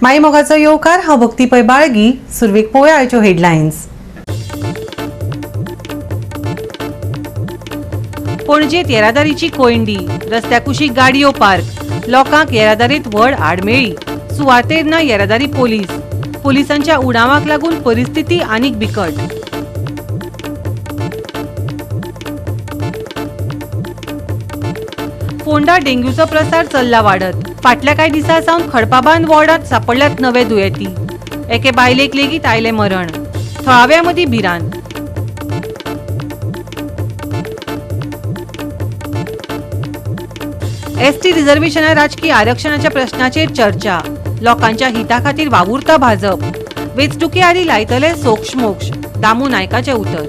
माई मोगाचो येवकार. हांव भक्ती पै बाळगी. सुरवेक पळोवया आयच्यो हेडलायन्स. पणजेत येरादारीची कोयंडी, रस्त्या कुशीक गाडयो पार्क, लोकांक येरादारीत व्हड आडमेळी. सुवातेर ना येरादारी पोलीस. पोलिसांच्या उणावाक लागून परिस्थिती आनीक बिकट. फोंडा डेंग्यूचो प्रसार चल्ला वाडत. फाटल्या कांय दिसां सावन खडपाबांद वॉर्डांत सापडल्यात नवे दुयेंती. एके बायलेक लेगीत आयलें मरण. थळाव्या मदीं भिरांत. एसटी रिझर्वेशना राजकी आरक्षणाच्या प्रश्नाचेर चर्चा. लोकांच्या हिता खातीर वावुरता भाजप. वेंचणुके आदीं लायतले सोक्षमोक्ष, दामू नायकाचें उतर.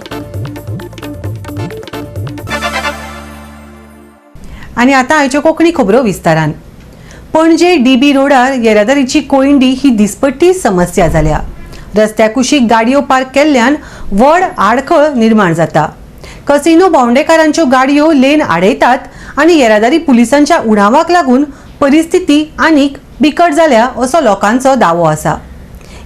आनी आतां आयच्यो कोंकणी खबरो विस्तारान. पणजे डीबी रोडार येरादारीची कोयंडी ही दिसपट्टी समस्या जाल्या. रस्त्या कुशीक गाडयो पार्क केल्ल्यान व्हड आडखळ निर्माण जाता. कसिनो भोंवडेकारांच्यो गाडयो लेन आडयतात आनी येरादारी पुलिसांच्या उणावाक लागून परिस्थिती आनीक बिकट जाल्या, असो लोकांचो दावो आसा.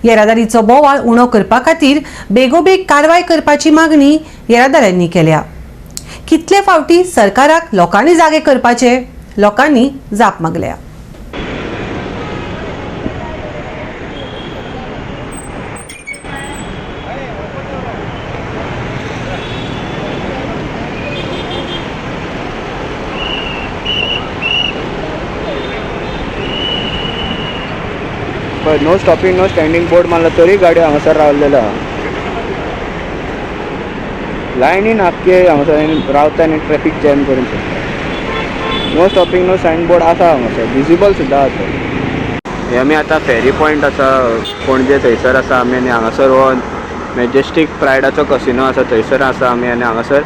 येरादारीचो बोवाळ उणो करपा खातीर बेगोबेग कारवाय करपाची मागणी येरादाऱ्यांनी केल्या. कितले फावटी सरकाराक लोकांनी जागे करपाचे, लोकांनी जाप मागल्या. पळय, no stopping, no standing board मारला तरी गाडयो हांगासर रावलेलो आहा. लायनीन आख्खे हांगासर रावता आनी ट्रॅफीक जॅम करून सोडटा. No stopping, no sign board आसा हांगासर, विजिबल सुद्दां आसा. हे आमी आतां फेरी पॉयंट आसा पणजे, थंयसर आसा आमी. आनी हांगासर हो मॅजेस्टीक प्रायडाचो कसिनो आसा, थंयसर आसा आमी. आनी हांगासर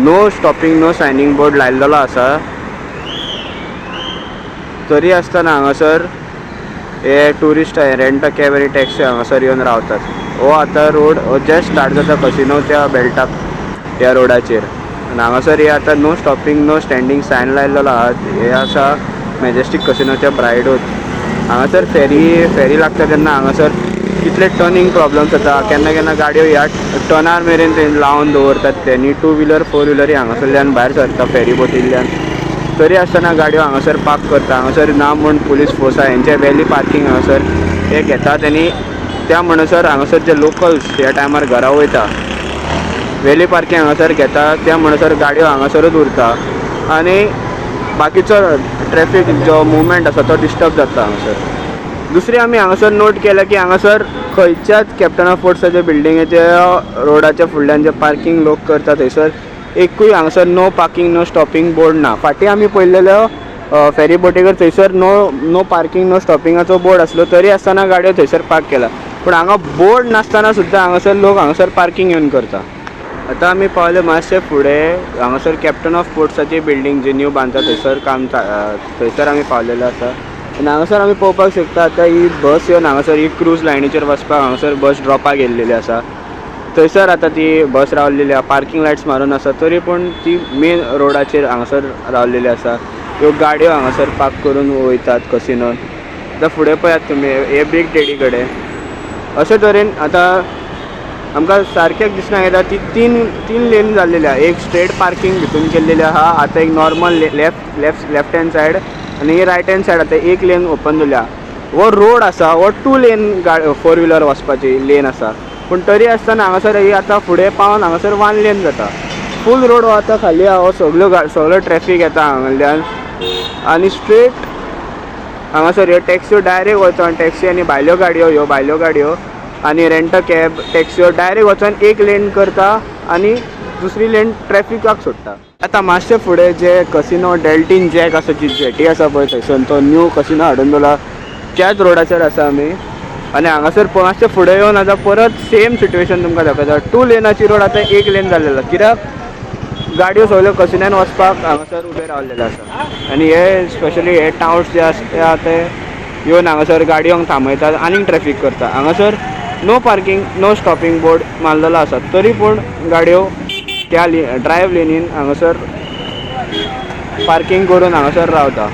no stopping, no signing board लायलेलो आसा, तरी आसतना हांगासर हे ट्युरिस्ट रेंट कॅब आनी टॅक्सी हांगासर येवन रावतात. हो आतां रोड हो जस्ट स्टार्ट जाता कसिनोच्या बेल्टाक ह्या रोडाचेर. आनी हांगासर हे आतां no stopping, no standing sign लायलेलो आहा. हे आसा मॅजेस्टीक कसिनोच्या ब्रायडोच. हांगासर फेरी लागता तेन्ना हांगासर कितले टर्निंग प्रॉब्लम्स जाता. केन्ना केन्ना गाडयो ह्या टर्नार मेरेन ते लावन दवरतात. तेनी टू व्हिलर, फोर व्हिलरी हांगासरल्यान भायर सरता फेरी बोटींतल्यान, तरी आसतना गाडयो हांगासर पार्क करता. हांगासर ना म्हूण पुलीस फोर्स आहा, हेंचे वेली पार्किंग हांगासर हे घेतात. आनी त्या म्हणसर हांगासर जे लोकल्स ह्या टायमार घरा वयता, वेली पार्किंग हांगासर घेता, त्या म्हणसर गाडयो हांगासरूच उरता आनी बाकीचो ट्रॅफीक जो मुवमेंट आसा तो डिस्टर्ब जाता हांगासर. दुसरी आमी हांगासर नोट केलें की हांगासर खंयच्याच कॅप्टन ऑफ पोर्ट्साच्या बिल्डिंगेच्या रोडाच्या फुडल्यान जे पार्किंग लोक करता, थंयसर एकूय हांगासर no parking, no stopping board ना. फाटीं आमी पळयलेलो फेरी बोटीकर, थंयसर नो पार्किंग, नो स्टॉपिंगाचो बोर्ड आसलो, तरी आसतना गाडयो थंयसर पार्क केला. पूण हांगा बोर्ड नासतना सुद्दां हांगासर लोक हांगासर पार्किंग येवन करता. आतां आमी पावले मातशे फुडें. हांगासर कॅप्टन ऑफ पोर्ट्साची बिल्डींग जी न्यू बांदता, थंयसर काम, थंयसर आमी पावलेले आसा. आनी हांगासर आमी पळोवपाक शकता, आतां ही बस येवन हांगासर ही क्रूज लायनीचेर वचपाक हांगासर बस ड्रॉपाक येयल्लेली आसा. थंयसर आतां ती बस रावलेली आसा. पार्किंग लायट्स मारून आसा, तरी पूण ती मेन रोडाचेर हांगासर रावलेली आसा. ह्यो गाडयो हांगासर पार्क करून वयतात कसिनोन. आतां फुडें पळयात तुमी, हे बीग डेडी कडेन अशे तरेन आतां आमकां सारकें दिसना येता. ती तीन तीन लेन जाल्लेली आहा. एक स्ट्रेट पार्किंग भितून केल्लेली आहा, आतां एक normal left hand side आनी रायट हँड सायड. आतां एक लेन ओपन जाल्या. हो रोड आसा हो टू लेन गाडी, फोर व्हिलर वचपाची लेन आसा, पूण तरी आसतना हांगासर ही आतां फुडें पावन हांगासर वन लेन जाता. फूल रोड हो आतां खाली आहा. हो सगळ्यो सगळो ट्रॅफीक येता हांगासरल्यान आनी स्ट्रेट हांगासर ह्यो टॅक्स्यो डायरेक्ट वचोन, टॅक्सी आनी भायल्यो गाडयो, ह्यो भायल्यो गाडयो आनी रेंट कॅब, टॅक्स्यो डायरेक्ट वचोन एक लेन करता आनी दुसरी लेन ट्रॅफिकाक सोडटा. आतां मातशें फुडें जे कसिनो डेल्टीन जॅक आसा, जी जेटी आसा पळय, थंयसर तो न्यू कसिनो हाडून दवरला, त्याच रोडाचेर आसा आमी. आनी हांगासर मातशें फुडें येवन आतां परत सेम सिट्युएशन तुमकां दाखयता. टू लेनाची रोड आतां एक लेन जाल्लेलो, कित्याक गाडयो सगळ्यो कसिन्यान वचपाक हांगासर उबे रावलेले आसा. आनी हे स्पेशली हे टावट्स जे आसा ते येवन हांगासर गाडयोंक थांबयतात आनीक ट्रॅफीक करता. हांगासर no parking, no stopping board मारलेलो आसा, तरी पूण गाडयो त्या ड्रायव्ह लेनीन हांगासर पार्किंग करून हांगासर रावता.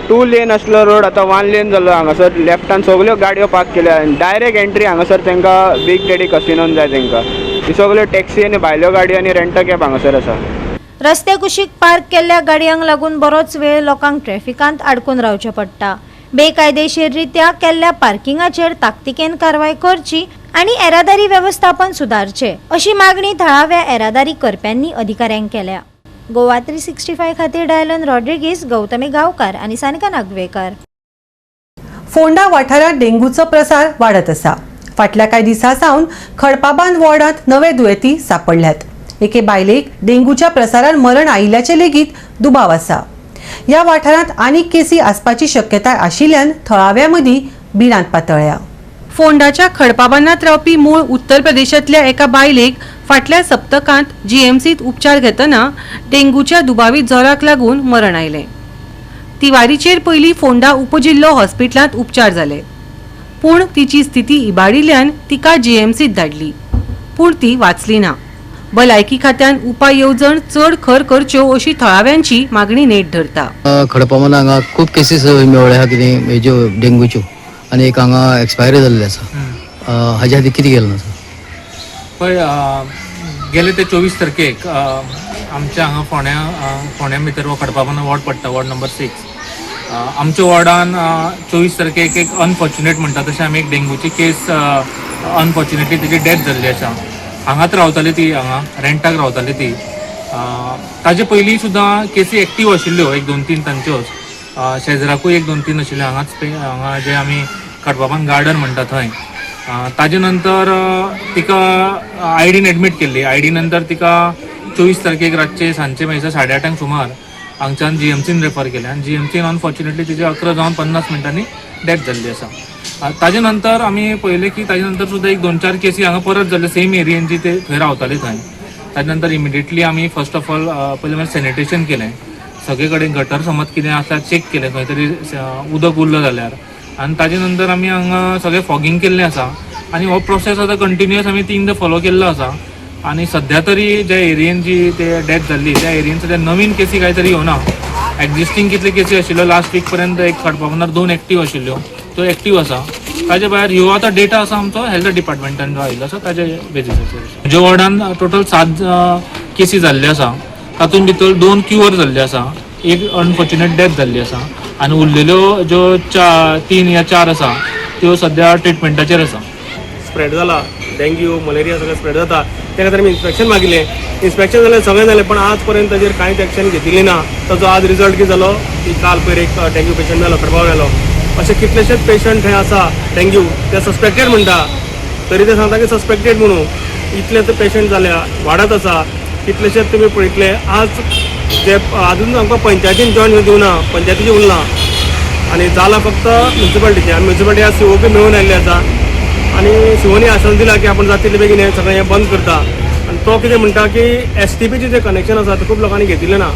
टू लेन आसलो रोड आतां वन लेन जालो. हांगासर लेफ्टान सगल्यो गाडयो पार्क केल्या आनी डायरेक्ट एंट्री हांगासर तांकां बीग डॅडी कसिनोन जाय तांकां. ही सगल्यो टॅक्सी आनी भायल्यो गाडयो आनी रेंट कॅब हांगासर आसा. रस्त्या कुशीक पार्क केल्ल्या गाडयांक लागून बरोच वेळ लोकांक ट्रॅफिकांत आडकून रावचें पडटा. बेकायदेशीररित्या केल्ल्या पार्किंगाचेर ताकतिकेन कारवाय करची आनी येरादारी वेवस्थापन सुदारचें अशी मागणी थळाव्या येरादारी करप्यांनी अधिकाऱ्यांक केल्या. गोवा 365 खातीर डायलन रॉड्रिगीस, गौतमी गांवकार आनी सानिका नागवेकर. फोंडा वाठारांत डेंग्यूचो प्रसार वाडत आसा. फाटल्या कांय दिसां सावन खडपाबांद वॉर्डांत नवे दुयेंती सापडल्यात. एके बायलेक डेंग्यूच्या प्रसारान मरण आयिल्ल्याचे लेगीत दुबाव आसा. ह्या वाठारांत आनीक केसी आसपाची शक्यताय आशिल्ल्यान थळाव्या मदीं भिरांत पातळ्ळ्या. फोंडाच्या खडपाबांदांत रावपी मूळ उत्तर प्रदेशांतल्या एका बायलेक फाटल्या सप्तकांत जीएमसीत उपचार घेतना डेंग्यूच्या दुबावीत जोराक लागून मरण आयलें. तिवारीचेर पयलीं फोंडा उपजिल्लो हॉस्पिटलांत उपचार जाले, पूण तिची स्थिती इबाडिल्ल्यान तिका जीएमसीत धाडली, पूण ती वाचली ना. भलायकी खात्यान उपाय येवजण चड खर करच्यो अशी थळाव्यांची मागणी नेट धरता. खडपामान हांगा खूब केसीस मेळ्ळे आहा कितें हेज्यो डेंगूच्यो आनी एक हांगा एक्सपायरी जाल्ले आसा. हाज्या खातीर कितें केलें ना सर? पळय, गेले ते 24 तारखेक आमच्या हांगा फोंड्या, फोंड्या भितर हो खडपाबांदा वॉर्ड पडटा, वॉर्ड नंबर 6. आमच्या वॉर्डान 24 तारखेक एक अनफॉर्च्युनेट म्हणटा तशें आमी एक डेंगूची केस, अनफॉर्च्युनेटली तेजी डेथ जाल्ली आसा. हांगाच रावताली ती, हांगा रेंटाक रावताली ती. ताजे पयलीं सुद्दां केसी एक्टीव आशिल्ल्यो एक दोन तीन तांच्योच. शेजराकूय एक दोन तीन आशिल्ल्यो हांगाच, हांगा जे आमी खडपाबांद गार्डन म्हणटा थंय. ताजे नंतर तिका आयडीन एडमीट केल्ली. आयडी नंतर तिका 24 तारखेक रातचे सांजचे म्हणल्यार 8:30 सुमार हांगच्यान जीएमसीन रेफर केलें आनी जीएमसीन अनफॉर्च्युनेटली तिचे 11 जावन 50 मिनटांनी डेथ जाल्ली आसा. ताजे नंतर आमी पळयलें की ताजे नंतर सुद्दां एक दोन चार केसी हांगा परत जाल्यो, सेम एरियेन जी ते थंय रावताली थंय. ताजे नंतर इमिडिएटली आमी फर्स्ट ऑफ ऑल पयलीं म्हळ्यार सॅनिटेशन केलें. सगळे कडेन गटर समज कितें आसा चॅक केलें, खंय तरी उदक उरलें जाल्यार. आनी ताजे नंतर आमी हांगा सगळें फॉगींग केल्लें आसा आनी हो प्रोसेस आतां कंटिन्युअस आमी तिनदां फॉलो केल्लो आसा. आनी सद्या तरी ज्या एरियेन जी ते डेथ जाल्ली त्या एरियेन सद्या नवीन केसी काय तरी येवना. एग्जिस्टींग कितले केसी आशिल्ल्यो लास्ट वीक पर्यंत, एक खडपाबांदार दोन एक्टीव आशिल्ल्यो, त्यो एक्टीव आसा. ताजे भायर ह्यो आतां डेटा आसा आमचो हेल्थ डिपार्टमेंटान जो आयिल्लो आसा ताजे बेजिसाचेर. म्हज्या वॉर्डान टोटल 7 केसी जाल्ल्यो आसा. तातूंत भितर दोन क्युअर जाल्ल्यो आसा, एक अनफॉर्च्युनेट डेथ जाल्ली आसा आनी उरलेल्यो ज्यो तीन या चार आसा त्यो सद्या ट्रिटमेंटाचेर आसा. स्प्रेड जाला, डेंग्यू, मलेरिया सगळें स्प्रेड जाता. त्या खातीर आमी इन्स्पेक्शन मागिल्लें. इन्स्पेक्शन जालें, सगळें जालें, पण आज पर्यंत ताजेर कांयच एक्शन घेतिल्ली ना. ताजो आज रिजल्ट कितें जालो की काल पयर एक डेंग्यू पेशंट जालो, खडपाव जालो. अशे कितलेशेच पेशंट थंय आसा डेंग्यू, ते सस्पेक्टेड म्हणटा तरी ते सांगता की सस्पेक्टेड म्हणून. इतले ते पेशंट जाल्या, वाडत आसा कितलेशेच. तुमी पळयतले आज जे अजून आमकां पंचायतीन जॉईन दिवना, पंचायतीचें उरलां आनी जाला फक्त म्युन्सिपालिटीचें. आनी म्युन्सिपालिटी आज सीओ मेळून आयिल्ले आसा आनी सीओनी आश्वासन दिलां की आपण जाता तितले बेगीन हें सगळें हें बंद करता. आनी तो कितें म्हणटा की एसटीपीचें जें कनेक्शन आसा तें खूब लोकांनी घेतिल्लें ना,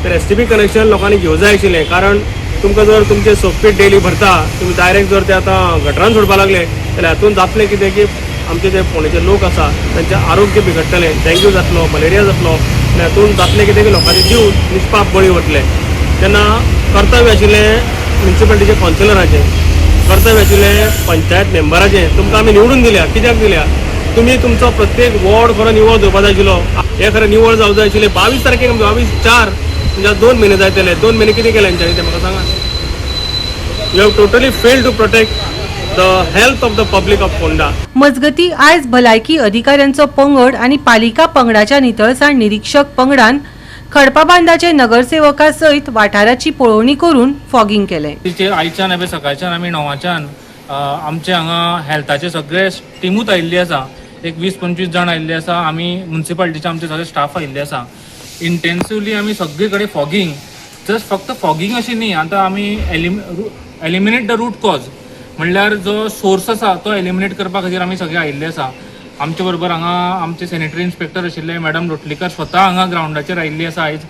तर एसटीपी कनेक्शन लोकांनी घेवं जाय आशिल्लें. कारण तुमकां जर तुमचें सोकपीट डेली भरता, तुमी डायरेक्ट जर ते आतां गटरान सोडपाक लागले जाल्यार हातूंत जातलें कितें की आमचे जे फोंडेचे लोक आसा तांचें आरोग्य बिगडटलें, डेंग्यू जातलो, मलेरिया जातलो आनी हातूंत जातलें कितें की लोकांचे जीव निष्पाप बळी वतले. तेन्ना कर्तव्य आशिल्लें म्युन्सिपालिटीचे कावन्सिलराचें, कर्तव्य आशिल्लें पंचायत मेंबराचें. तुमकां आमी निवडून दिल्या, कित्याक दिल्या? तुमी तुमचो प्रत्येक वॉर्ड खरो निवळ दवरपा जाय आशिल्लो. हे खरें निवळ जावं जाय आशिल्लें. 22 तारखेक, 22/4, म्हणजे 2 म्हयने जायत जाले. 2 म्हयने कितें केलें हेंच्यांनी तें म्हाका सांगा. You have totally fail to protect the health of the public of Ponda. मजगती, आयज भलायकी अधिकाऱ्यांचो पंगड आनी पालिका पंगडाच्या नितळसाण निरीक्षक पंगडान खडपाबांदाचे नगरसेवका सयत वाठाराची पळोवणी करून फॉगिंग केलें. तिचेर आयच्यान अबे सकाळच्यान आमी 9च्यान आमचे हांगा हेल्थाचे सगळे टिमूच आयिल्ली आसा. एक 20-25 जाण आयिल्ले आसा. आमी म्युन्सिपालिटीचे आमचे सगळे स्टाफ आयिल्ले आसा. इंटेन्सिवली आमी सगळे कडेन फॉगींग, जस्ट फक्त फॉगींग अशी न्ही, आतां आमी एलिमिनेट the root cause, म्हणल्यार जो सोर्स आसा तो एलिमिनेट करपा खातीर आमी सगळे आयिल्ले आसा. आमचे बरोबर हांगा आमचे सॅनिटरी इन्स्पेक्टर आशिल्ले मॅडम लोटलीकर स्वता हांगा ग्रावंडाचेर आयिल्ली आसा. आयज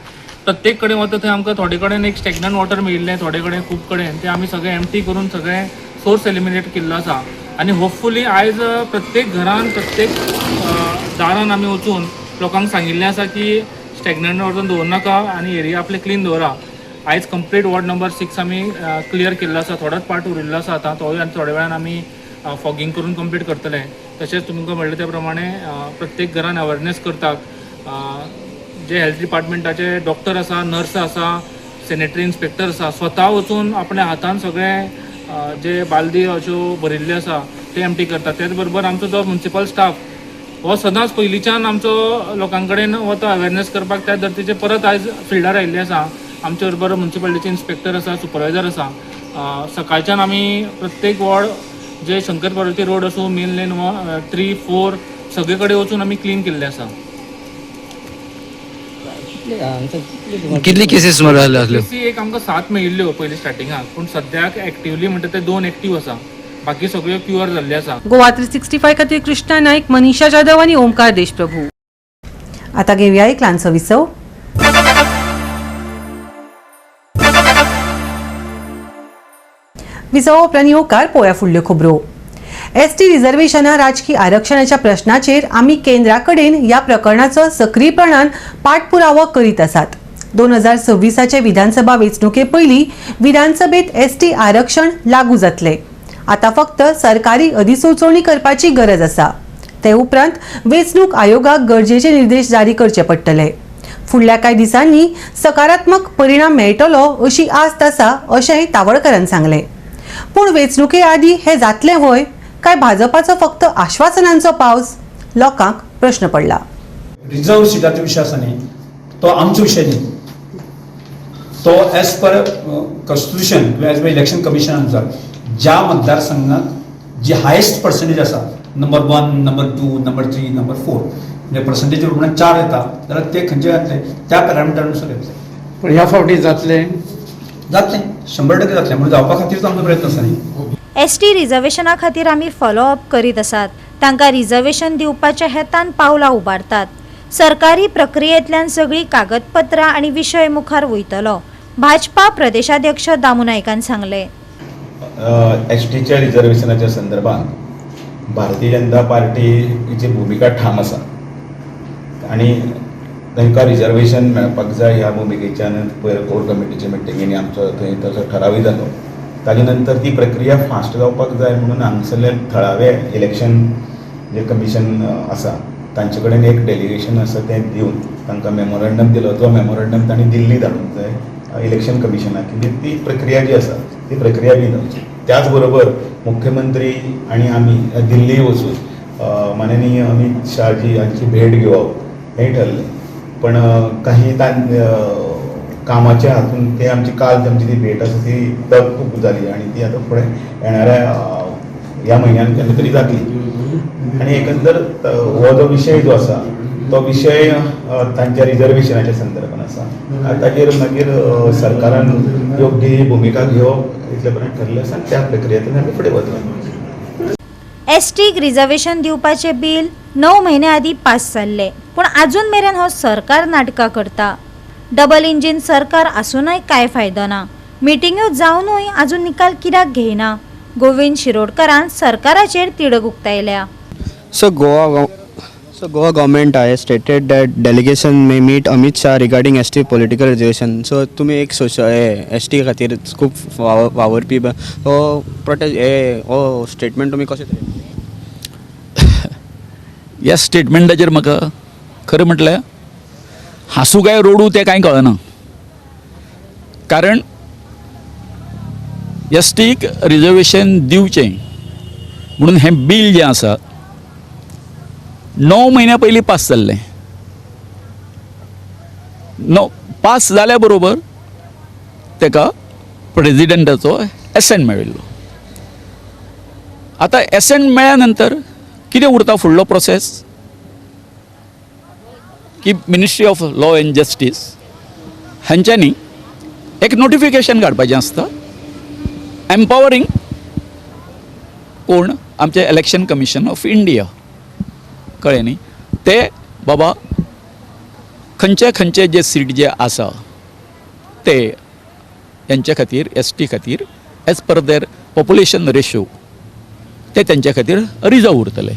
प्रत्येक कडेन वता थंय आमकां थोडे कडेन एक स्टॅग्नंट वॉटर मेळिल्लें, थोडे कडेन खूब कडेन ते आमी सगळें एम्प्टी करून सगळें सोर्स एलिमिनेट केल्लो आसा. आनी होपफुली आयज प्रत्येक घरान, प्रत्येक दारान आमी वचून लोकांक सांगिल्लें आसा की स्टॅग्नंट वॉटर दवरनाका आनी एरिया आपले क्लीन दवरा. आयज कंप्लीट वॉर्ड नंबर 6 आमी क्लियर केल्लो आसा. थोडोच पार्ट उरिल्लो आसा आतां, तोय आनी थोड्या वेळान आमी फॉगिंग करून कंप्लीट करतले. तशेंच तुमकां म्हणलें त्या प्रमाणे प्रत्येक घरान अवेरनेस करतात. जे हेल्थ डिपार्टमेंटाचे डॉक्टर आसा, नर्स आसा, सॅनिटरी इन्स्पेक्टर आसा, स्वता वचून आपल्या हातान सगळे जे बालदी अश्यो भरिल्ल्यो आसा ते एम्प्टी करतात. त्याच बरोबर आमचो जो म्युनिसिपल स्टाफ हो सदांच पयलींच्यान आमचो लोकां कडेन वता अवेरनेस करपाक, त्या धर्तीचे परत आयज फिल्डार आयिल्ले आसा. आमचे बरोबर म्युनिसिपालिटीचे इन्स्पेक्टर आसा, सुपरवायजर आसा. सकाळच्यान आमी प्रत्येक वॉर्ड जे शंकर पार्वती रोड आसूं, मेन लेन 3, 4 सगळे कडेन वचून आमी क्लीन केल्ले आसा. कितली केसीस सुमार जाल्यो आसल्यो? केसी एक आमकां 7 मेळिल्ल्यो पयलीं स्टार्टिंगाक, पूण सद्याक एक्टिवली म्हणटा ते 2 एक्टीव आसा, बाकी सगळ्यो क्युअर जाल्ले आसा. गोवा 365 खातीर कृष्णा नाईक, मनीषा जाधव आनी ओमकार देशप्रभू. आता घेऊया एक ल्हानसो विसव. विसवा उपरांत येवकार पळोवया फुडल्यो खबरो. एसटी रिझर्वेशना राजकी आरक्षणाच्या प्रश्नाचेर आमी केंद्रा कडेन ह्या प्रकरणाचो सक्रीयपणान पाठपुरावो करीत आसात. 2026 विधानसभा वेंचणुके पयलीं विधानसभेत एसटी आरक्षण लागू जातलें. आतां फक्त सरकारी अधिसुचोवणी करपाची गरज आसा. ते उपरांत वेंचणूक आयोगाक गरजेचे निर्देश जारी करचे पडटले. फुडल्या कांय दिसांनी सकारात्मक परिणाम मेळटलो अशी आस्त आसा अशेंय तावडकरान सांगलें. पूण वेंचणुके आदीं हें जातलें व्हय काय भाजपाचो फक्त आश्वासनांचो पावस, लोकांक प्रश्न पडला. रिजर्व सिटाचो विशय आसा न्ही, तो आमचो विशय न्ही, तो एज पर कॉन्स्टिट्युशन किंवा एज पर इलेक्शन कमिशना अनुसार ज्या मतदारसंघात जी हायेस्ट पर्सेंटेज आसा, नंबर 1, नंबर 2, नंबर 3, नंबर 4, म्हणजे पर्सेंटेज प्रमाणे 4 येता जाल्यार ते खंयचे जातले त्या पॅरामिटरानुसार येतले. पण ह्या फावटी जातले जातलें, 100% जातलें, म्हणून जावपा खातीर आमचो प्रयत्न आसा न्ही. एसटी रिझर्वेशना खातीर आमी फॉलोअप करीत आसात. तांकां रिझर्वेशन दिवपाच्या हेतान पावलां उबारतात. सरकारी प्रक्रियेंतल्यान सगळीं कागदपत्रां आनी विशय मुखार वयतलो, भाजपा प्रदेशाध्यक्ष दामू नायकान सांगलें. एस टीच्या रिजर्वेशनाच्या संदर्भात भारतीय जनता पार्टीची भुमिका ठाम आसा आनी तांकां रिजर्वेशन मेळपाक जाय ह्या भुमिकेच्यान पयर कोर कमिटीच्या मिटिंगेनी आमचो थंय तसो ठरावूय जालो. ताजे नंतर ती प्रक्रिया फास्ट जावपाक जाय म्हणून हांगसरले थळावे इलेक्शन जे कमिशन आसा तांचे कडेन एक डेलिगेशन आसा तें दिवन तांकां मेमोरंडम दिलो. तो मेमोरंडम तांणी दिल्ली धाडूंक जाय इलेक्शन कमिशनाक की ती प्रक्रिया जी आसा ती प्रक्रिया बी जावची. त्याच बरोबर मुख्यमंत्री आनी आमी दिल्ली वचून माननीय अमीत शहाजी हांची भेट घेवप हें ठरलें, पण काही कामाच्या हातून ते आमची काल आमची ती भेट आसा ती तहकूब जाली आनी ती आतां फुडें येणाऱ्या ह्या म्हयन्यान केन्ना तरी जातली. आनी एकंदर हो जो विशय जो आसा तो विशय तांच्या रिजर्वेशनाच्या संदर्भान आसा. ताजेर मागीर सरकारान योग्य भुमिका घेवप इतले पर्यंत ठरलें आसा आनी त्या प्रक्रियेंतल्यान आमी फुडें वतले. एसटीक रिझर्वेशन दिवपाचें बील 9 म्हयन्या आदीं पास जाल्लें, पूण आजून मेरेन हो सरकार नाटकां करता. डबल इंजीन सरकार आसूनय कांय फायदो ना. मिटिंग्यो जावनूय आजून निकाल कित्याक घेयना? गोविंद शिरोडकरान सरकाराचेर तिडक उक्तायल्या. So Goa government has stated that delegation may meet Amit Shah regarding ST political reservation. So तुम्ही एक सोशल एस टी खातीर खूब वावुरपी, हो प्रोटेस्ट हे हो स्टेटमेंट तुमी कशें तरेन? ह्या स्टेटमेंटाचेर म्हाका खरें म्हटल्यार हांसूं काय रोडूं तें कांय कळना, कारण एस टीक रिजर्वेशन दिवचें म्हणून हें बील जें आसा 9 म्हयन्या पयलीं पास जाल्लें. 9 पास जाल्या बरोबर ताका प्रेजिडेंटाचो एसेंट मेळिल्लो. आतां एसेंट मेळ्ळ्या नंतर कितें उरता फुडलो प्रोसेस की Ministry of Law and Justice हांच्यांनी एक नोटिफिकेशन काडपाचें आसता एम्पावरींग कोण, आमचें इलेक्शन कमिशन ऑफ इंडिया, कळ्ळें न्ही? ते बाबा खंयचे खंयचे जे सीट जे आसा ते हेंच्या खातीर, एस टी खातीर, as per their population ratio ते तेंच्या खातीर रिजर्व उरतले.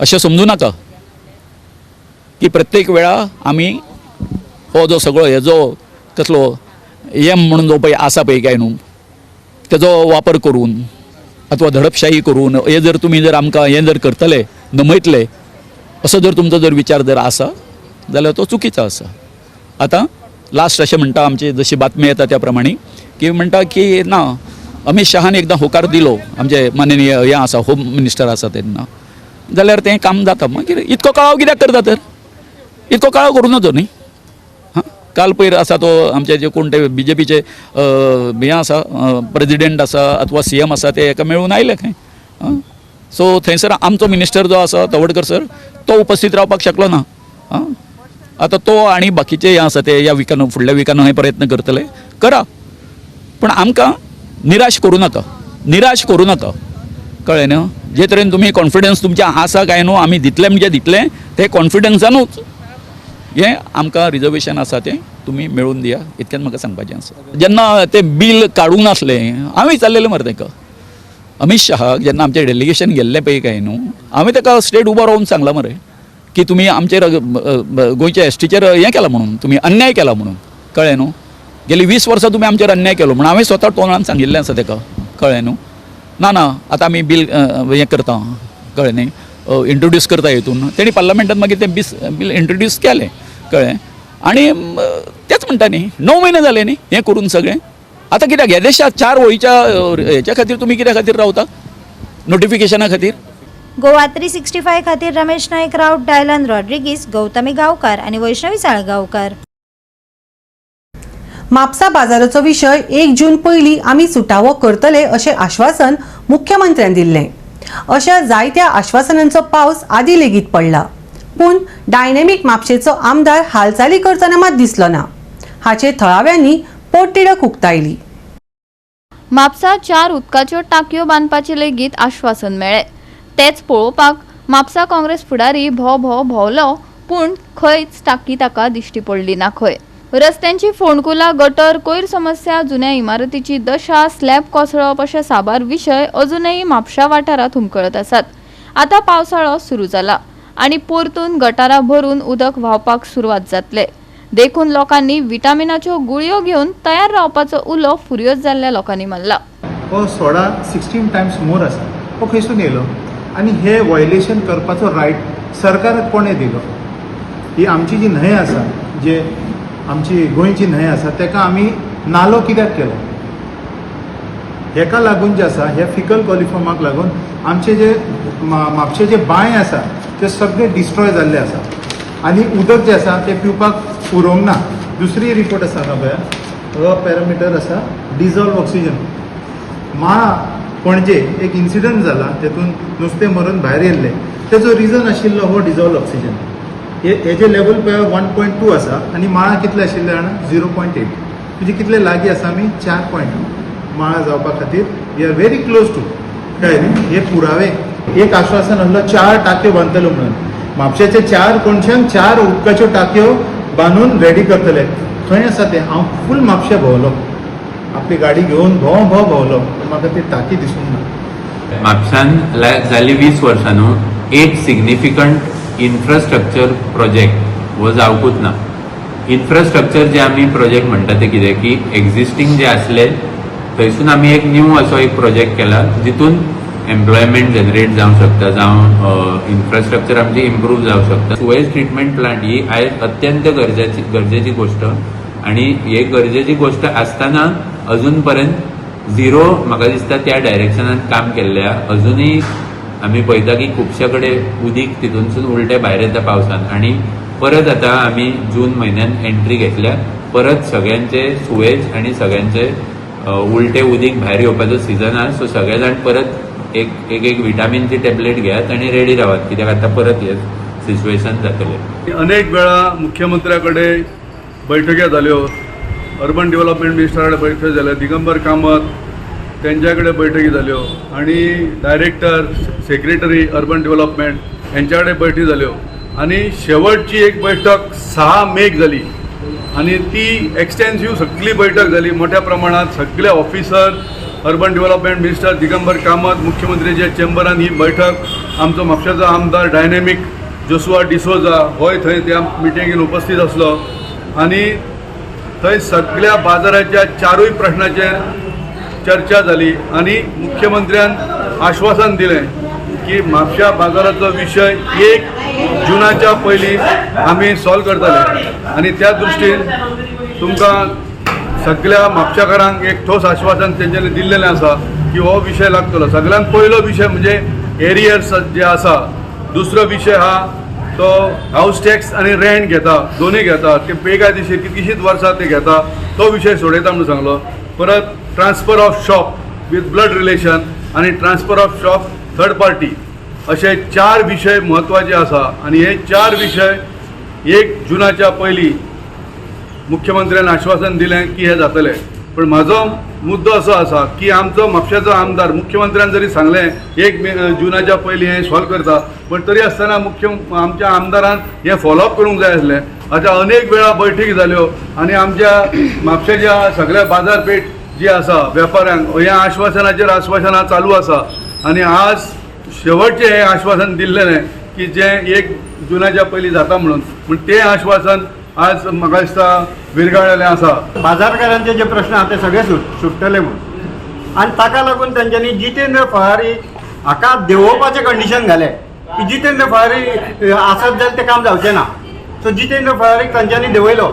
अशें समजूं नाका की प्रत्येक वेळा आमी हो जो सगळो हेजो कसलो एम म्हणून जो पळय आसा पळय काय न्हू तेजो वापर करून अथवा धडपशाही करून हे जर तुमी जर आमकां हें जर करतले नमयतले असो जर तुमचो जर विचार जर आसा जाल्यार तो चुकीचो आसा. आतां लास्ट अशें म्हणटा आमची जशी बातमी येता त्या प्रमाणे की म्हणटा की ना अमीत शहान एकदां होकार दिलो आमचे माननीय हें आसा होम मिनिस्टर आसा तेन्ना जाल्यार तें काम जाता. मागीर इतको कळाव कित्याक करता तर इतको कळाव करूं नजो न्ही. हां काल पयर आसा तो आमचे जे कोण ते बीजेपीचे हें आसा प्रेजिडेंट आसा अथवा सीएम आसा ते हेका मेळून आयले खंय. आं सो थंयसर आमचो मिनिस्टर जो आसा तवडकर सर तो उपस्थित रावपाक शकलो ना. आं आतां तो आनी बाकीचे हे आसा ते ह्या विकान फुडल्या विकान हे प्रयत्न करतले करा पूण आमकां निराश करूं नाका निराश करूं नाका कळ्ळें न्हू. जे तरेन तुमी कॉन्फिडन्स तुमचें आसा काय न्हू आमी दितले म्हणजे दितले ते कॉन्फिडन्सानूच हें आमकां रिजर्वेशन आसा तें तुमी मेळून दिया इतकेंच म्हाका सांगपाचें आसा. जेन्ना तें बील काडूंक नासलें हांवें विचारलेलें मरे ताका अमीत शहाक जेन्ना आमचें डेलिगेशन गेल्लें पळय काय न्हू हांवें ताका स्ट्रेट उबो रावन सांगलां मरे की तुमी आमचेर गोंयच्या एसटीचेर हें केलां म्हणून तुमी अन्याय केला म्हणून कळ्ळें न्हू. गेली 20 वर्सां तुमी आमचेर अन्याय केलो म्हणून हांवें स्वता तोंडान सांगिल्लें आसा ताका कळ्ळें न्हू. ना ना आतां आमी बील हें करता कळ्ळें न्ही इंट्रोड्यूस करता हितून तेणी पार्लमेंटान मागीर तें बील इंट्रोड्यूस केलें कळ्ळें. आनी तेच म्हणटा न्ही 9 म्हयने जाले न्ही हें करून सगळें. आतां कित्याक येदेशा 4 वळीच्या हेच्या खातीर तुमी कित्या खातीर रावता नोटिफिकेशना खातीर. गोवा 365 खातीर रमेश नायक राऊत, डायलन रॉड्रिगीस, गौतमी गांवकार आनी वैष्णवी साळगांवकार. म्हापसा बाजाराचो विशय 1 जून पयलीं आमी सुटावो करतले अशें आश्वासन मुख्यमंत्र्यान दिल्लें. अशा जायत्या आश्वासनांचो पावस आदी लेगीत पडला पूण डायनेमिक म्हापशेचो आमदार हालचाली करतना मात दिसलो ना. हाचे थळाव्यांनी पोटतिडक उक्तायली. म्हापसा 4 उदकाच्यो टाकयो बांदपाचें लेगीत आश्वासन मेळ्ळें. तेच पळोवपाक म्हापसा काँग्रेस फुडारी भोव भोव भोंवलो पूण खंयच टाकी ताका दिश्टी पडली ना. खंय रस्त्यांची फोंडकुलां, गटर, कोयर समस्या, जुन्या इमारतीची दशा, स्लॅब कोसळप अशे साबार विशय अजूनय म्हापशा वाठारांत हुमकळत आसात. आतां पावसाळो सुरू जाला आनी परतून गटारां भरून उदक व्हांवपाक सुरवात जातले. देखून लोकांनी विटामिनाच्यो गुळयो घेवन तयार रावपाचो उलो फुर्योज जाल्ल्या लोकांनी मारला. हो सोडा 16 टायम्स मोर आसा, हो खंयसून येयलो आनी हे वॉयलेशन करपाचो रायट सरकाराक कोणें दिलो? ही आमची जी न्हंय आसा, जे आमची गोंयची न्हंय आसा, ताका आमी नालो कित्याक केलो? हेका लागून जे आसा, ह्या फिकल कॉलिफॉर्माक लागून आमचे जे म्हापशे जे बांय आसा ते सगळे डिस्ट्रॉय जाल्ले आसा आनी उदक जे आसा ते पिवपाक उरोंक ना. दुसरी रिपोर्ट आसा हांगा पळया, हो पॅरामिटर आसा डिजॉल्व ऑक्सिजन. माळा पणजे एक इन्सिडंट जाला, तेतून नुस्तें मरून भायर येयल्लें, तेजो रिजन आशिल्लो हो डिजॉल्व ऑक्सिजन. हेजे लेवल पळय 1.2 आसा आनी माळा कितले आशिल्ले जाणा 0.8, म्हणजे कितले लागीं आसा आमी 4. माळा जावपा खातीर we are very close to. कळ्ळें न्ही? हे पुरावे. एक आश्वासन आसलो 4 टाकयो बांदतलो म्हणून, म्हापशेचे 4 कोनशान 4 उदकाच्यो टाकयो बांदून रेडी करतले. खंय आसा तें? हांव फूल म्हापशे भोंवलो, आपली गाडी घेवन भोंव भोंव भोंवलो, पूण म्हाका ती टाकी दिसूंक ना. म्हापशान जाली 20 वर्सां न्हू एक सिग्निफिकंट इन्फ्रास्ट्रक्चर प्रोजेक्ट हो जावकूच ना. इन्फ्रास्ट्रक्चर जे आमी प्रोजेक्ट म्हणटा ते कितें की एक्झिस्टींग जे आसले थंयसून आमी एक न्यू असो एक प्रोजेक्ट केला जितून एम्प्लॉयमेंट जनरेट जावंक शकता, जावं इन्फ्रास्ट्रक्चर आमची इम्प्रूव जावंक शकता. सुवेज ट्रिटमेंट प्लांट ही आयज अत्यंत गरजेची गोश्ट आनी ही गरजेची गोश्ट आसतना अजून पर्यंत झिरो म्हाका दिसता त्या डायरेक्शनान काम केल्लें आहा. अजुनूय आमी पळयता की खुबशे कडेन उदीक तितूनसून उलटें भायर येता पावसान आनी परत आतां आमी जून म्हयन्यान एंट्री घेतल्या, परत सगळ्यांचे सुवेज आनी सगळ्यांचे उलटें उदीक भायर येवपाचो सिजन आहा. सो सगळे जाण परत एक एक एक विटामिनची टॅबलेट घेयात आनी रेडी रावात, कित्याक आतां परत हें सिच्युएशन जातलें. अनेक वेळा मुख्यमंत्र्या कडेन बैठक्यो जाल्यो, अर्बन डेव्हलपमेंट मिनिस्टरा कडेन बैठक्यो जाल्यो, दिगंबर कामत तेंच्या कडेन बैठकी जाल्यो आनी डायरेक्टर सेक्रेटरी अर्बन डेव्हलपमेंट हेंच्या कडेन बैठकी जाल्यो आनी शेवटची एक बैठक 6 मेक जाली आनी ती एक्सटेन्सीव सगळी बैठक जाली. मोठ्या प्रमाणात सगळे officer, urban development minister Digambar Kamat, मुख्यमंत्र्याच्या चेंबरान ही बैठक आमचो म्हापशेचो आमदार डायनेमीक जोशुआ डिसोजा होय थंय त्या मिटिंगेन उपस्थित आसलो आनी थंय सगळ्या बाजाराच्या चारूय प्रश्नाचेर चर्चा जाली आनी मुख्यमंत्र्यान आश्वासन दिलें की म्हापशा बाजाराचो विशय 1 जुनाच्या पयलीं आमी सॉल्व करतले आनी त्या दृश्टीन तुमकां सगळ्या म्हापशाकारांक एक ठोस आश्वासन तेंच्यांनी दिल्लेलें आसा की हो विशय लागतलो. सगळ्यांत पयलो विशय म्हणजे एरियर्स जे आसा, दुसरो विशय हा तो हावस टॅक्स आनी रेंट घेता, दोनूय घेता, ते बेकायदेशीर कितकीशींच वर्सां ते घेता, तो विशय सोडयता म्हणून सांगलो. परत transfer of shop with blood relation आनी transfer of shop third party असे 4 विशय म्हत्वाचे आसा आनी हे 4 विशय 1 जुनाच्या पयलीं मुख्यमंत्र्यान आश्वासन दिलें की हे जातले. पण म्हाजो मुद्दो असो आसा की आमचो म्हापशेचो आमदार मुख्यमंत्र्यान जरी सांगलें 1 जुनाच्या पयलीं हें सॉल्व करता, पण तरी आसतना आमच्या आमदारान हें फॉलोअप करूंक जाय आसलें. आतां अनेक वेळा बैठक जाल्यो आनी आमच्या म्हापशेच्या सगळ्या बाजारपेठ जी आसा वेपाऱ्यांक ह्या आश्वासनाचेर आश्वासनां चालू आसा आनी आज शेवटचें हें आश्वासन दिल्लें की जें 1 जुनाच्या पयलीं जाता म्हणून, पूण तें आश्वासन आज म्हाका दिसता विरगाळलेलें आसा. बाजारकारांचे जे प्रश्न आहा ते सगळे सुट्टले म्हणून आनी ताका लागून तेंच्यांनी जितेंद्र फळारी हाका देंवोवपाचें कंडिशन घालें की जितेंद्र फळारी आसत जाल्यार तें काम जावचें ना. सो जितेंद्र फळारीक तांच्यांनी देंवयलो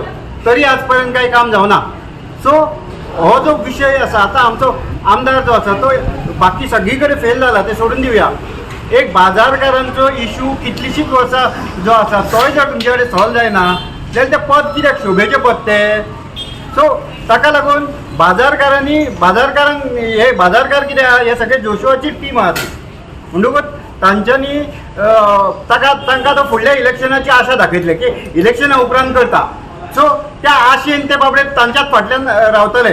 तरी आज पर्यंत कांय काम जावना. सो हो जो विशय आसा आतां आमचो आमदार जो आसा तो बाकी सगळी कडेन फेल जाला ते सोडून दिवया. एक बाजारकारांचो इशू कितलीशींच वर्सां जो आसा तोय जर तुमचे कडेन सॉल्व जायना जाल्यार तें पद कित्याक शोभेचें पद तें. सो ताका लागून बाजारकारांनी बाजारकारांक हे बाजारकार कितें आहा हे सगळे जोशुआची टीम आहा ती, म्हणटकूच तांच्यांनी ताका तांकां तो फुडल्या इलेक्शनाची आशा दाखयतले की इलेक्शना उपरांत करता. सो त्या आशेन ते बाबडे तांच्याच फाटल्यान रावतले.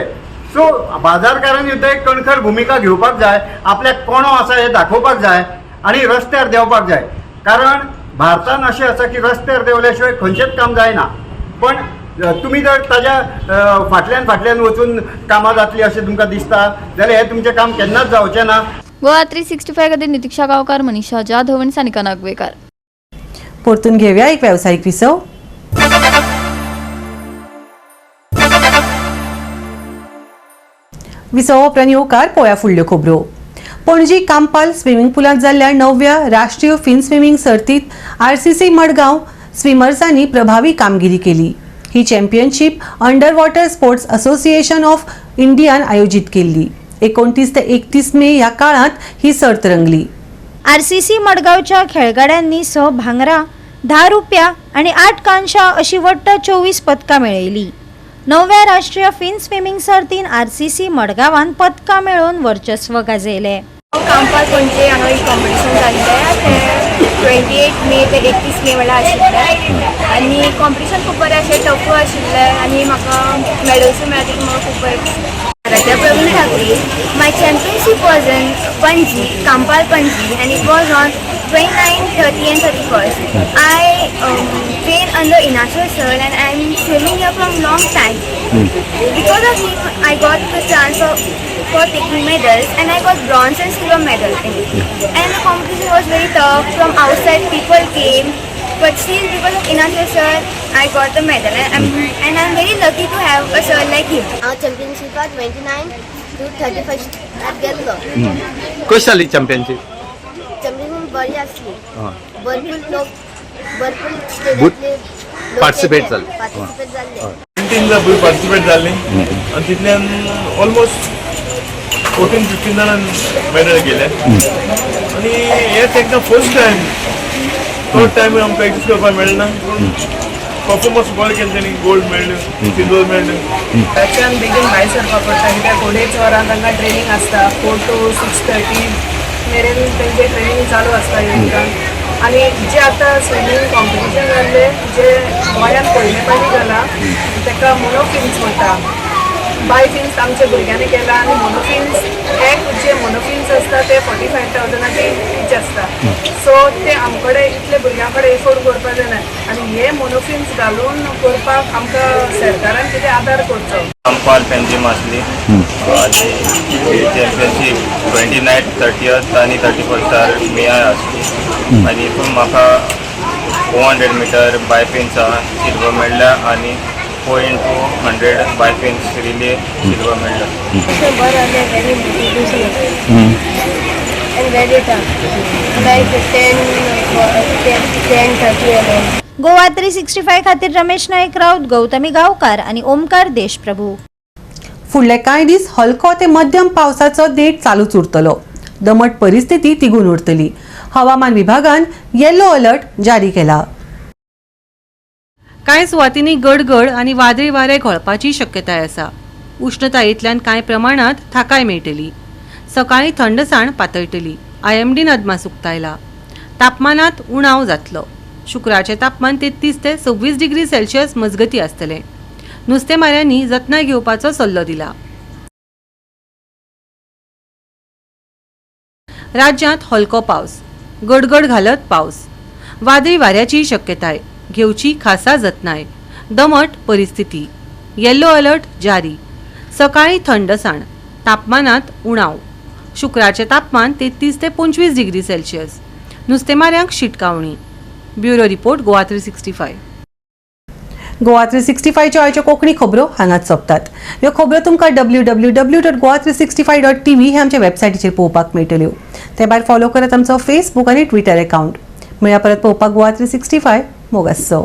सो बाजारकारांनी सुद्दां एक कणखर भुमिका घेवपाक जाय, आपल्याक कोणो आसा हें दाखोवपाक जाय आनी रस्त्यार देंवपाक जाय. कारण भारतान अशें आसा की रस्त्यार देंवल्या शिवाय खंयचेंच काम जायना. पण तुमी जर ताज्या फाटल्यान फाटल्यान वचून कामां जातलीं अशें तुमकां दिसता जाल्यार हें तुमचें काम केन्नाच जावचें ना. गोवा 365 खातीर नितिक्षा गांवकार, मनीषा जाधव आनी सानिका नागवेकार. परतून घेवया एक वेवसायीक विसव. विसवा उपरांत येवकार पळोवया फुडल्यो खबरो. पणजी कांपाल स्विमींग पुलांत जाल्ल्या 9व्या राष्ट्रीय फिन स्विमींग सर्तीत आरसीसी मडगांव स्विमर्सांनी प्रभावी कामगिरी केली. ही championship under water sports association of इंडियान आयोजीत केल्ली. 29 ते 31 मे ह्या काळांत ही सर्त रंगली. आरसीसी मडगांवच्या खेळगड्यांनी 6 भांगरा, 10 रुपया आनी 8 कांशा अशी वट्ट 24 पदकां मेळयली. 9व्या राष्ट्रीय फिन स्विमींग सर्तीन आरसीसी मडगांवान पदकां मेळोवन वर्चस्व गाजयलें. कांपाल पणजे हांगा एक कॉम्पिटिशन जाल्लें तें 28 मे ते 31 मे वेळार आशिल्लें आनी कॉम्पिटिशन खूब बरें आशिल्लें, टफूय आशिल्लें आनी म्हाका मेडल्सूय मेळ्ळा तितून म्हाका खूब बरें दिसलें. Aradhya Praveen Thackeray. My championship was in Panaji, Campal Panaji, and it was on 29, 30 and 31st. I train under Inacho sir and I am swimming here from long time. Because of him, I got the chance for taking medals and I got bronze and silver medal in it. And the competition was very tough. From outside people came, but still because of Inacho sir, I got the medal and I'm very lucky to have a sir like him. Our championship was 29 to 31st at गेल्लो. कशी जाली championship? Championship बरी आसली, भरपूर लोक भरपूर स्टेटांतले participate जाले. Participate जाल्ले. 19 भुरगीं पार्टिसिपेट जाल्लीं आनी तितल्यान ऑलमोस्ट 14-15 जाणां मेडल गेले आनी हें तांकां फर्स्ट टायम, थर्ड टायम आमकां प्रॅक्टीस करपाक मेळना, पूण परफॉर्मन्स बरें केलें तेणी, गोल्ड मेळ्ळें, सिल्वर मेळ्ळें. घरच्यान बेगीन भायर सरपाक पडटा कित्याक 2.5 वरां तांकां ट्रेनींग आसता. 4 to 6:30 मेरेन तेंचें ट्रेनींग चालू आसता युनिटान. आनी जे आतां स्विमींग कॉम्पिटिशन जाल्लें जे गोंयांत पयले पयलीं जालां ताका मोनोफिन्स म्हणटा. बाय फिन्स आमच्या भुरग्यांनी केला आनी मोनोफिन्स एक जे मोनोफिन्स आसता ते 45,000 इच आसता. सो ते आमकडे इतले भुरग्यां कडेन एफोर्ड करपाक जायना आनी हे मोनोफिन्स घालून करपाक आमकां सरकारान कितें आदार करचो. कांपाल पेंजीम आसली आणि चॅम्पियनशीप 29, 30 आनी 31 मेया आसली आनी हितून म्हाका 400 मिटर बाय फिन्सा सिल्वर मेळ्ळ्या आनी 4 into 100 bifins relay silver medal. बरं आसलें, very motivational and very tough, like 10, 10:30 around. Goa 365 खातीर रमेश नाईक राऊत, गौतमी गावकार आणि ओमकार देशप्रभू. फुडले कांय दीस हलको ते मध्यम पावसाचो नेट चालूच उरतलो. दमट परिस्थिती तिगून उरतली. हवामान विभागान येलो अलर्ट जारी केला. कांय सुवातींनी गडगड आनी वादळी वारें घोळपाची शक्यताय आसा. उश्णतायेंतल्यान कांय प्रमाणात थाकाय मेळटली. सकाळीं थंडसाण पातळटली. आयएमडीन अदमास उक्तायला. तापमानात उणाव जातलो. शुक्राचें तापमान 33 ते 26 डिग्री सेल्सियस मजगतीं आसतलें. नुस्तेमाऱ्यांनी जतनाय घेवपाचो सल्लो दिला. राज्यांत हलको पावस, गडगड घालत पावस, वादळी वाऱ्याची शक्यताय. घेवची खासा जतनाय. दमट परिस्थिती. येल्लो अलर्ट जारी. सकाळी थंडसाण. तापमानात उणाव. शुक्राचें तापमान 33 ते 25 डिग्री सेल्सियस. नुस्तेमाऱ्यांक शिटकावणी. Bureau report, Goa 365. Goa 365च्यो आयच्यो कोंकणी खबरो हांगाच सोंपतात. ह्यो खबरो तुमकां www.goa365.tv हे आमच्या वेबसायटीचेर पळोवपाक मेळटल्यो. ते भायर फॉलो करात आमचो फेसबूक आनी ट्विटर अकाउंट. मेळया परत पळोवपाक गोवा 365. मोग आसचो.